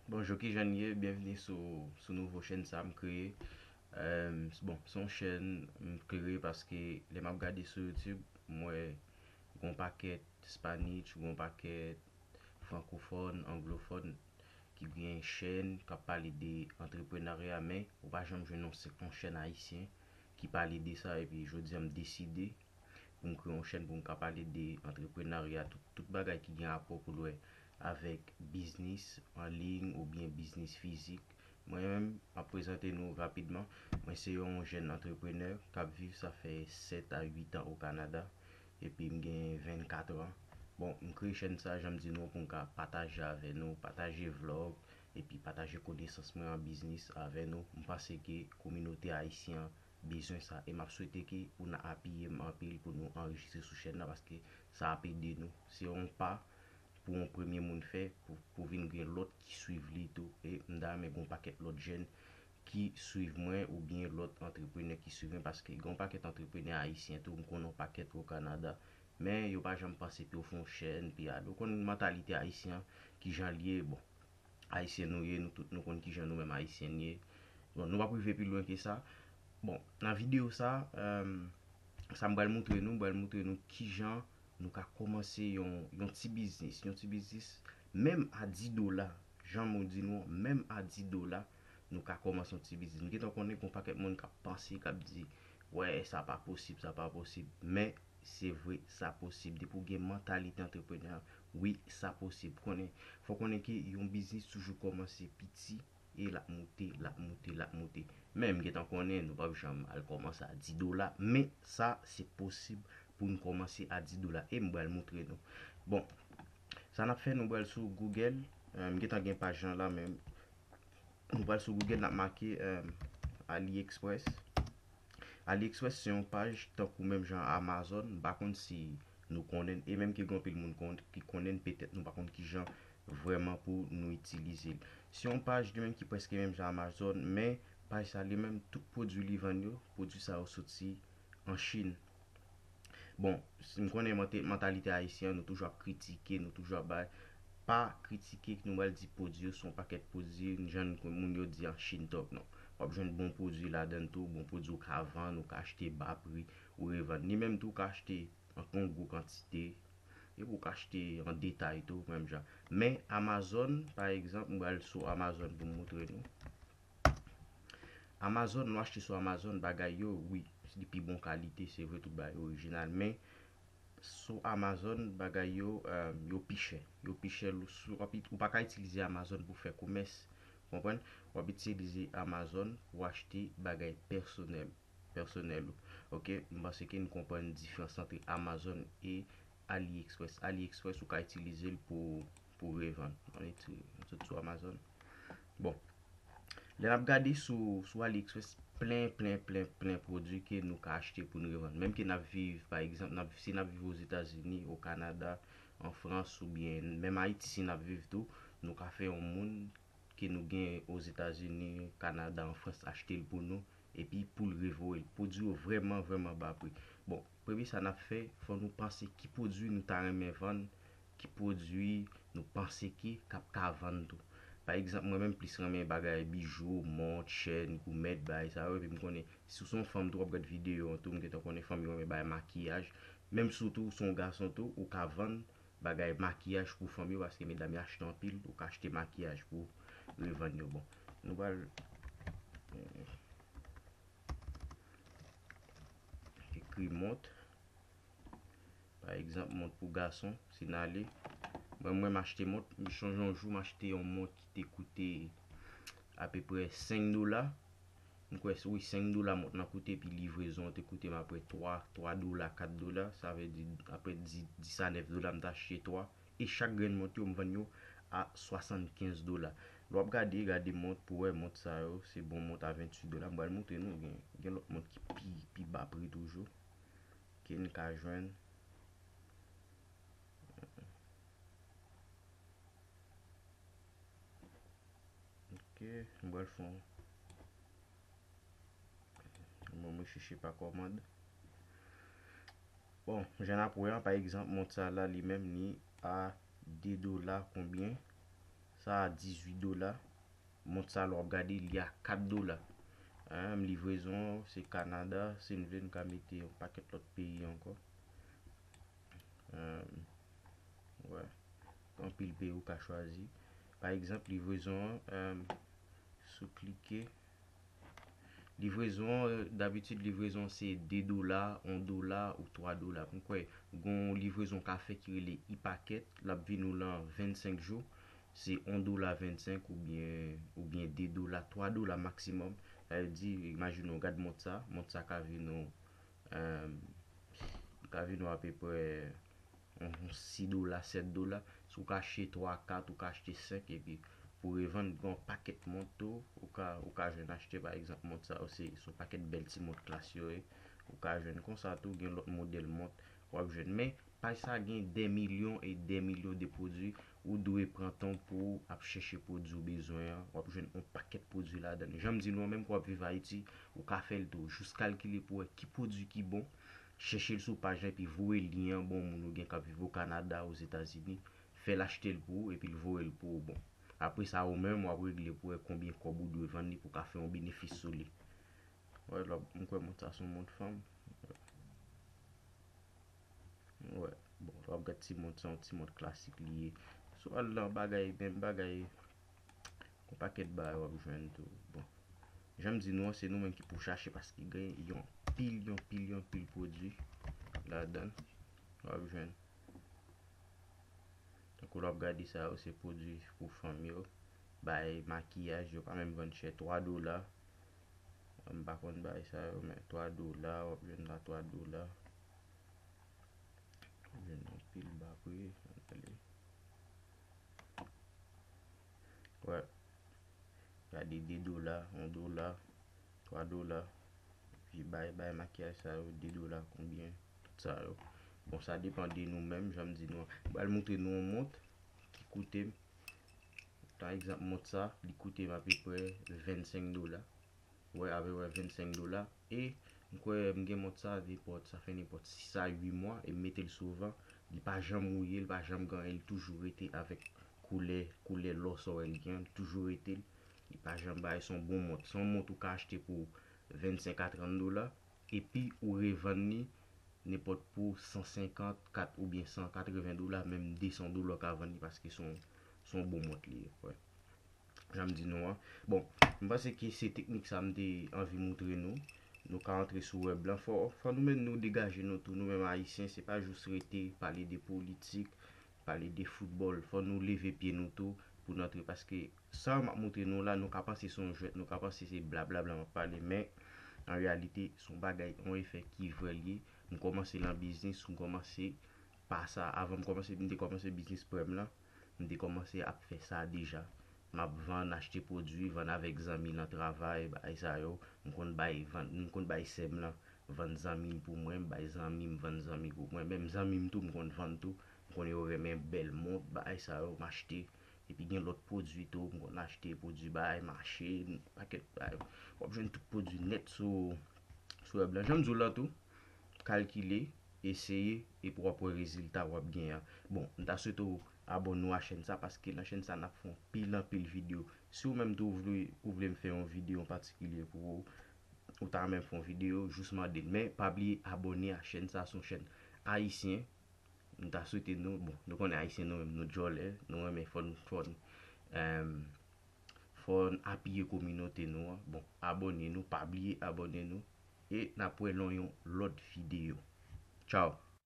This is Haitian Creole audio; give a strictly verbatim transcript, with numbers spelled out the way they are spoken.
Bonjou, kijan n ye? Byenvini sou, sou nouvo chèn sa m kreye. Em, s- bon, se yon chèn m kreye paske lè m ap gade sou YouTube, m wè gon pakèt Spanish, gon pakèt frankofòn, anglofòn ki gen chèn k ap pale de antreprenarya, men ou pa janm jwenn yon, se- yon chèn ayisyen ki pale de sa, epi jodi a m deside pou m kreye yon chèn pou m ka pale de antreprenarya, tout, tout bagay ki gen rapò pou l wè avèk biznis an liy oubyen biznis fizik. Mwen menm, m ap prezante nou rapidman. Mwen se yon jèn antreprenè k ap viv, sa fè sèt a uit an o Kanada, epi m gen vennkat an. Bon, m kreye chèn sa, jan m di nou, pou m ka pataje avè nou, pataje vlòg, epi pataje konesans mwen an biznis avè nou. M panse ke kominote ayisyen an bezwen sa, e m ap swete ke pou n apiye m anpil pou nou anrejistre sou chèn nan, paske sa ap ede nou. Se yon pa pou yon premye moun fè, pou, pou vin gen lòt ki swiv li tou. E m ta renmen gen yon pakèt lòt jèn ki swiv mwen, oubyen lòt antreprenè ki swiv mwen, paske gen yon pakèt antreprenè ayisyen tou, m konnen yon pakèt o Kanada, men yo pa janm panse pou yo fè yon chèn, pi al. Ou konn mantalite ayisyen an, kijan l ye, bon. Ayisyen nou ye, nou tout nou konn kijan nou menm ayisyen n ye. Bon, nou p ap rive pi lwen ke sa. Bon, nan videyo sa, em, sa m pral moutre nou, m pral moutre nou kijan nou ka kòmanse yon, yon ti biznis, yon ti biznis, menm a dis dola, jan m di nou, menm a dis dola, nou ka kòmanse yon ti biznis. Nou gentan konnen gon pakèt moun k ap panse, k ap di, wè, sa pa posib, sa pa posib. Men, se vre, sa posib. Depi w gen mantalite antreprenè, wi, sa posib. Konnen, fò konnen ke yon biznis toujou kòmanse piti, e l ap moute, l ap moute, l ap moute. Men m gentan konnen nou p ap janm al kòmanse a dis dola, men sa se posib pou n kòmanse a dis dola. E m pral moutre nou. Bon, sa n ap fè, nou pral sou Google. Eh, m gentan gen paj lan la, men nou pral sou Google, n ap make, eh, AliExpress. AliExpress se yon paj tankou menm jan Amazon. M pa konn si nou konnen, e menm ke gen anpil moun konn, ki konnen, petèt nou pa konn kijan vrèman pou nou itilize l. Se yon paj li menm ki prèske menm jan Amazon, men paj sa li menm, tout pwodui li vann yo, pwodui sa yo soti an Chin. Bon, si m konnen mante- mantalite ayisyen an, nou toujou ap kritike, nou toujou ap bay. Pa kritike, nou pral di pwodui yo, se yon pakèt pwodui, jan moun yo di an Chin Talk, non. W ap jwenn bon pwodui ladan l tou, bon pwodui ou ka vann, ou ka achte ba pri, ou revann. Li menm tou, ou ka achte an, an gwo kantite, epi ou ka achte an detay tou, menm jan. Men Amazon, pa egzanp, m pral sou Amazon pou m moutre nou. Amazon, lè w achte sou Amazon, bagay yo, wi, se de pi bon kalite, se vre, tout bagay yo orijinal, men sou Amazon, bagay yo, eh, yo pi chè. Yo pi chè, lou- sou, w ap it- ou pa ka itilize Amazon pou fè komès, konprann? W ap itilize Amazon pou achte bagay pèsonèl, pèsonèl ou. Oke, m panse ke n konprann diferans ant Amazon e AliExpress. AliExpress, ou ka itilize l pou, pou revann. Ann itilize, ann sot sou Amazon. Bon, lè n ap gade sou, sou AliExpress, plen, plen, plen, plen pwodui ke nou ka achte pou n revann. Menm ke n ap viv, pa egzanp, n ap, si n ap viv Ozetazini, o Kanada, an Frans, oubyen menm Ayiti, si n ap viv tou, nou ka fè yon moun ke nou gen Ozetazini, Kanada, an Frans, achte l pou nou, epi pou l revoye l. Pwodui yo vrèman, vrèman ba pri. Bon, premye sa n ap fè, fò nou panse ki pwodui nou ta renmen vann, ki pwodui nou panse ke k ap ka vann tou. Pa egzanp, mwen menm plis renmen bagay bijou, mont, chèn, goumèt, bagay sa yo, epi m konnen si w se yon fanm tou, w ap gad videyo an tou, m gentan konnen fanm yo renmen bagay makiyaj. Menm si w tou, w se yon gason tou, ou ka vann bagay makiyaj pou fanm yo, paske medam yo achte anpil, ou ka achte makiyaj pou revann yo. Bon, nou pral, eh, ekri mont. Pa egzanp, mont pou gason, si n ale. Mwen, mwen, m achte mont, m sonje yon jou, m achte yon mont ki te koute apeprè senk dola. M kwè, wi, senk dola mont lan koute, epi livrezon an te koute m apre twa, twa dola, kat dola, sa vle di, apre dis, dis a nèf dola, m te achte twa. E chak grenn mont yo, m vann yo a swasannkenz dola. Lè w ap gade, gade mont pou wè mont sa yo, se bon mont a venntuit dola. M pral montre nou, gen, gen lòt mont ki pi, pi ba pri toujou, ke n ka jwenn. Ok, m pral fè yon, bon, mwen chèche pa kòmand. Bon, jan n ap wè an, pa egzanp, mont sa la, li menm, li a de dola konbyen? Sa a dizuit dola. Mont sa lè w ap gade, li a kat dola. Hein, livrezon an, se Kanada, si n vle, n ka mete yon pakèt lòt peyi ankò. Hein, wè. Anpil peyi ou ka chwazi. Pa egzanp, livrezon an, hein, si w klike, livrezon an, dabitid, livrezon an se de dola, yon dola ou twa dola. M kwè, gon livrezon ka fè ki rele e-packet, l ap vin ou lan vennsenk jou. Se yon dola vennsenk oubyen, oubyen de dola, twa dola maksimòm. Sa vle di, imajine w gad mont sa, mont sa ka vin ou, em, ka vin ou apeprè yon, yon sis dola, sèt dola. Si w ka achte twa, kat, ou ka achte senk, epi pou revann, gen yon pakèt mont tou, ou ka, ou ka jwenn achte, pa egzanp, mont sa yo, se, se yon pakèt bèl ti mont klas yo ye. Ou ka jwenn konsa tou, gen lòt modèl mont, w ap jwenn. Men, paj sa gen dè milyon e dè milyon de pwodui, ou dwe pran tan w pou w ap chèche pwodui w bezwen an, w ap jwenn yon pakèt pwodui ladan l. Jan m di nou an, menm ke w ap viv Ayiti, ou ka fè l tou. Jis kalkile pou w wè ki pwodui ki bon, chèche l sou paj la epi voye lyen an ba yon moun ou gen k ap viv o Kanada, Ozetazini, fè l achte l pou ou epi l voye l pou ou. Bon, apre sa, ou menm, w ap regle pou w wè konbyen kòb ou dwe vann li pou w ka fè yon benefis sou li. Wè, lè w ap, m kwè mont sa se yon mont fanm. Wè, bon, lè w ap gad ti mont sa, yon ti mont klasik li ye. Si w al nan bagay, menm bagay, yon pakèt bagay w ap jwenn tou. Bon, jan m di nou an, se nou menm ki pou chache paske gen yon pil, yon pil, yon pil pwodui ladan l. W ap jwenn. Tankou lè w ap gade sa yo, se pwodui pou fanm yo. Bay makiyaj, yo pa menm vann chè, twa dola. M pa konn bay sa yo, men twa dola, w ap jwenn la twa dola. W ap jwenn anpil bapre, ale. Wè. Gade de dola, yon dola, twa dola. Epi bay, bay makiyaj sa yo, de dola, konbyen, tout sa yo. Bon, sa depann de nou menm, jan m di nou an. M pral montre nou yon mont ki koute m. Pa egzanp, mont sa, li koute m apeprè vennsenk dola. Wè, apeprè vennsenk dola. E m kwè m gen mont sa, nenpòt, sa fè nenpòt sis a uit mwa, e m mete l souvan. Li pa janm wouye, li pa janm ganyen, li toujou rete avèk koulè, koulè lò sa w wè l gen an, li toujou rete l. Li pa janm bay, se yon bon mont. Se yon mont ou ka achte pou vennsenk a trant dola, epi ou revann li nenpòt pou san senkant, kat oubyen san katreven dola, menm de san dola w ka vann li paske se yon, se yon bon mont li ye. Wè. Jan m di nou an. Bon, m panse ke se teknik sa m te anvi montre nou. Nou ka antre sou wèb lan. Fò, fò nou menm nou degaje nou tou. Nou menm Ayisyen, se pa jis rete pale de politik, pale de foutbòl. Fò nou leve pye nou tou pou n antre. Paske sa m ap montre nou la, nou ka panse se yon jwèt, nou ka panse se blablabla m ap pale. Men, an reyalite, se yon bagay, yon efè ki vrè l ye. M kòmanse lan biznis, m kòmanse pa sa. Avan m kòmanse, m te kòmanse biznis prè m lan, m te kòmanse ap fè sa deja. M ap vann, achte pwodui, vann avèk zanmi lan travay, bagay sa yo. M konn bay vann, m konn bay sè m lan, vann zanmi m pou mwen, m bay zanmi m, vann zanmi pou mwen. Menm zanmi m tou, m konn vann tou. M konn yo renmen bèl mont, bagay sa yo, m achte. Epi gen lòt pwodui tou, m konn achte pwodui bay mache, pakèt bagay. W ap jwenn tout pwodui nèt sou, sou wèb lan. Jan m di w lan tou, kalkile, eseye, epi w ap wè rezilta w ap gen an. Bon, m ta swete w abòne w a chèn sa, paske nan chèn sa, n ap fè anpil, anpil videyo. Si w menm tou ou vle, ou vle m fè yon videyo an patikilye pou ou, ou ta renmen m fè yon videyo, jis mande m. Men, pa bliye abòne a chèn sa, se yon chèn ayisyen. M ta swete nou, bon, nou konnen Ayisyen nou menm, nou djòlè, nou renmen fò n, fò n, em, fò n apiye kominote nou an. Bon, abòne nou, pa bliye abòne nou. E n ap wè nan yon lòt videyo. Tchaw!